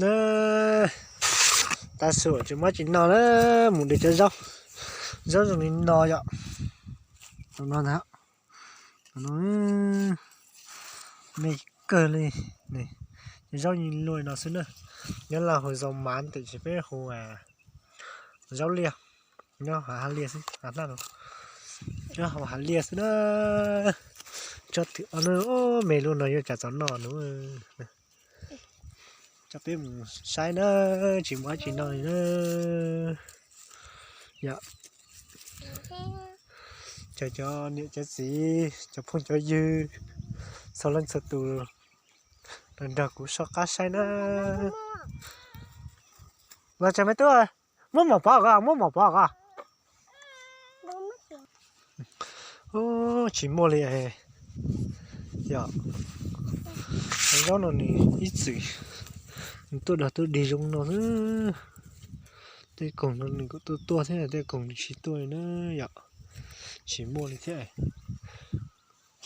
Na, tav su tsis muaj tsis noj na, mus de cov zaub, zaub zoo li no yom. Tus no ntag, tus no me kawg li. Cov zaub li luaj no xwb na, nyob Laj hu zaub mav, tiam sis peb hu zaub liaj, nyob hav liaj xwb, nyob hav liaj xwb na. Tsob twm ob na, me lub no yuav cas txog noj nub. Coj peb mus saib na, tsis muaj dab tsi noj li na. Yom, caw cov niam cov txiv, cov phooj cov ywg, txhua leej txhua tus los nrog kuv soj qab saib na. Los tso me tub, muab mom pov ko, muab mom pov ko. Tsis muaj li. Yog, zaub no nws ib txwm nws tuaj dog tuaj dig zoo no xwb. Tej koog no nws kuj tuaj tuaj thiab, tej koog nws tsis tuaj li na yom. Tsis muaj li thiab.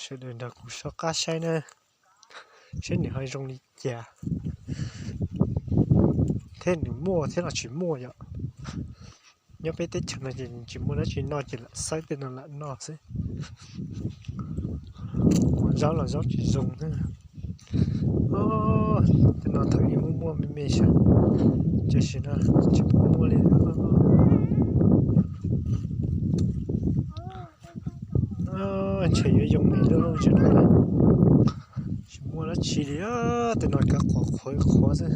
Sawv daws nrog kuv soj qab saib na, saib nws ho zoo li cas, thiab nws muaj thiab los tsis muaj yom. Nyob peb teb chaws no ces tsis muaj dab tsi noj ces lam xawb tej no lam noj xwb. Ua zaub los zaub tsis zoo na. Tej no thaum ub muaj muaj me me xwb, tiam sis no tsis muaj li. Ntshe yuav yoo li lub tsev no, tsis muaj dab tsi li. Tej no kav qhuav qhuav qhuav xwb.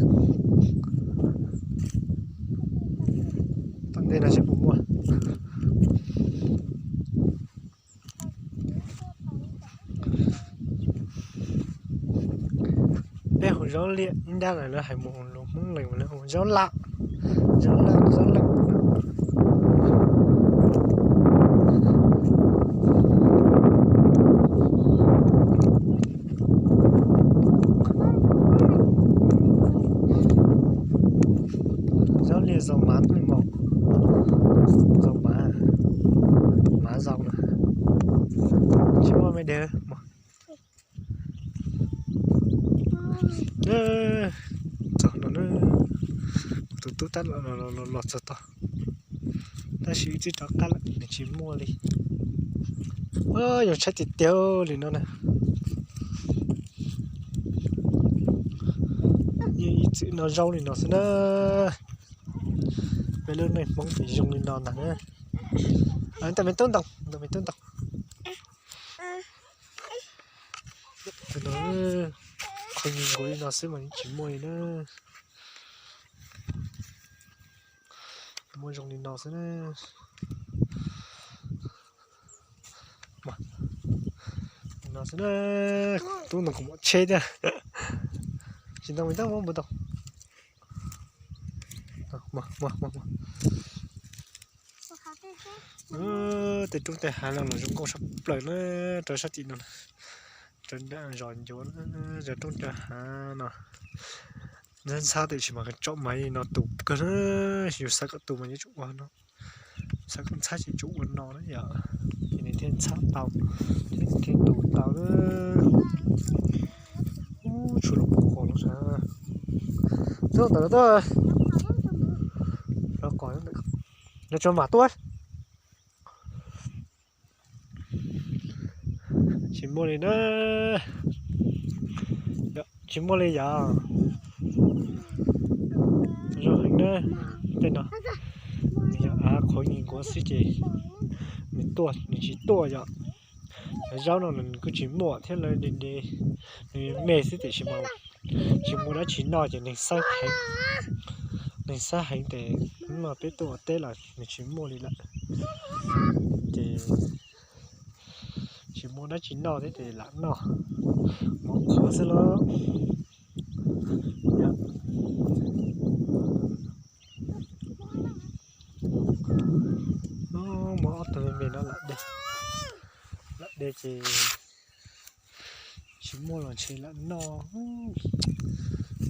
Tom ntej no seb puas muaj. Peb hu zaub liaj ib nrab lawm, lawv hais mus lus Hmoob Leeg mas lawv hu zaub laj, zaub laj, zaub laj. Zaub liaj zaub mav, zaub mav, mav zaub na. Tsis muaj me dev. Txog no, tus tub tab los los txog tod, tab sis wb twb rov qab lawm nws tsis muaj li. Yog tshaib tiag tiag li no na. Yeej ib txwm noj zaub li no xwb na. Peb lub neej Hmoob ces zoo li no ntag na. Ntawm me tub ntoo, ntawm me tub ntoo. Qhov nws nkaus li no xwb mas yeej tsis muaj li na. Muaj zoo li no xwb na. No xwb na. Tub ntoo kuv mam tsheb thiab. Tsis ntoo li tab muab npua tau. Tej roob tej hav no los zoo nkauj sab plaws na, rau sab tim no, rau nram zos ncuav, rau roob rau hav no. Ntxhab ntxhab tiam sis mas tsom mas no tus kawg na, yus xav kom tus mas yuav tsum ua no, xav kom ntxhab ces tsum ua no na yom, ces nws thiaj ntxhab tau, thiab nws thiaj tus tau na. Tshuav lub qos los sav, tub ntawm no tuaj, lub qos, yuav tsum mam tuaj. Tsis muaj li na, tsis muaj li yom. Zoo heev na, tej no nws yog av qhuav nyias nkuav xwb ces nws tuaj nws tsis tuaj yom. Cov zaub no nws kuj tsis muaj thiab, lawv de de nws me xwb tiam sis mas tsis muaj dab tsi noj ces neeg xawb heev, neeg xawb heev ces hnub no peb tuaj ua teb los nws tsis muaj li lawm. Ces tsis muaj dab tsi noj thiab ces lam noj mov qhuav xwb lauj. Muaj ob tug me me no lam de, lam de ces tsis muaj los ntshe lam noj,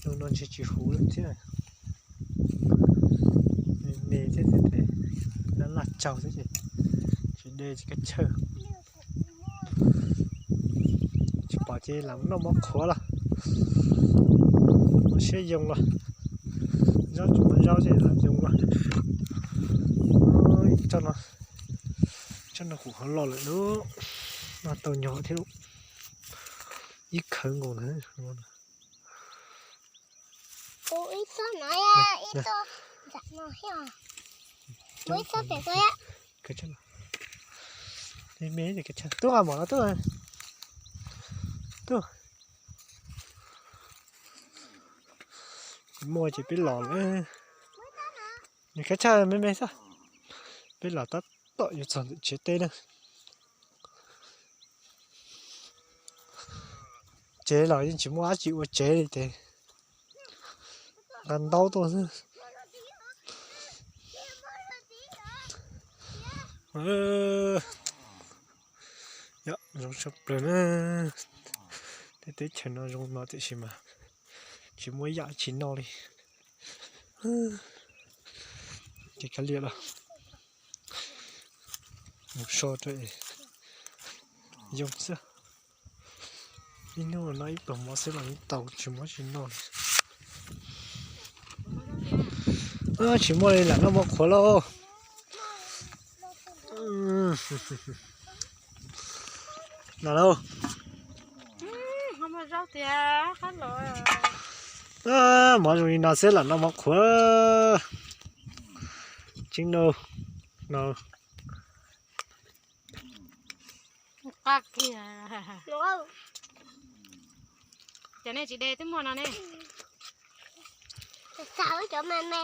zoo no ntshe tsis huv lawm thiab. Me me thiab ces laj laj tsaug xwb ces tsis de tsis kab chawj. Tsis pom ces lam noj mov qhuav los, ua siab yoo los. Zaub tsis muaj zaub ces zoo. Tsob no kuj qhov loj lawm lub, no tau nyog thiab, ib khawv nkaus ntag. Tub nqa mom no tub. Tub. Muaj ces peb los lawm. Nws khab tshaj me me xwb. Peb los tab tom yuav txog ntawm tsev teb na. Tsev los yeej tsis muaj dab tsi ua tsev li ces nqa ntaub tuaj xwb. Yog zoo tshaj plaws na. Tej teb chaws no zoo no tiam sis mas tsis muaj yam tsis noj li. Ces kav liam los mus so rau es yoo xwb. Ib hnub no ib pluag mov xwb los yeej tau, tsis muaj tsis noj li. Tsis muaj li lam noj mov qhuav lauj. Lam lauj. Mov zoo li no xwb lam noj mov qhuav. Tseeb no. Cov nej tsis de twb muaj no ne. Cov me me,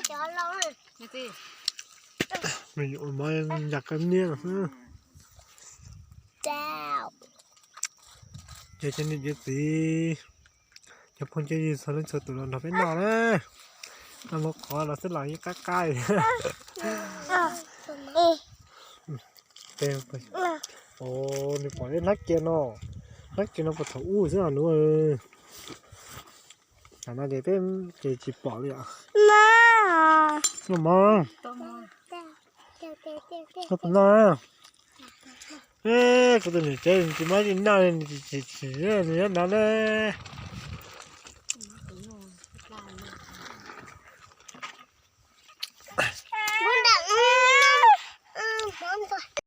cov loj. Me nyuam mov yam kab niab. Ces cov niam cov txiv, cov phooj cov ywg txhua leej txhua tus los nrog peb noj na. Noj mov qhuav los xwb los yeej qab qab. Nws pom hnab kias no, hnab kias no puag thaum ub xwb os nuav. Tam no ces peb ces tsis pom li os. Noj mov. Noj. Kuv tus niam tsev tsis muaj dab tsi noj li, nws tsis tsim nws nyob no na.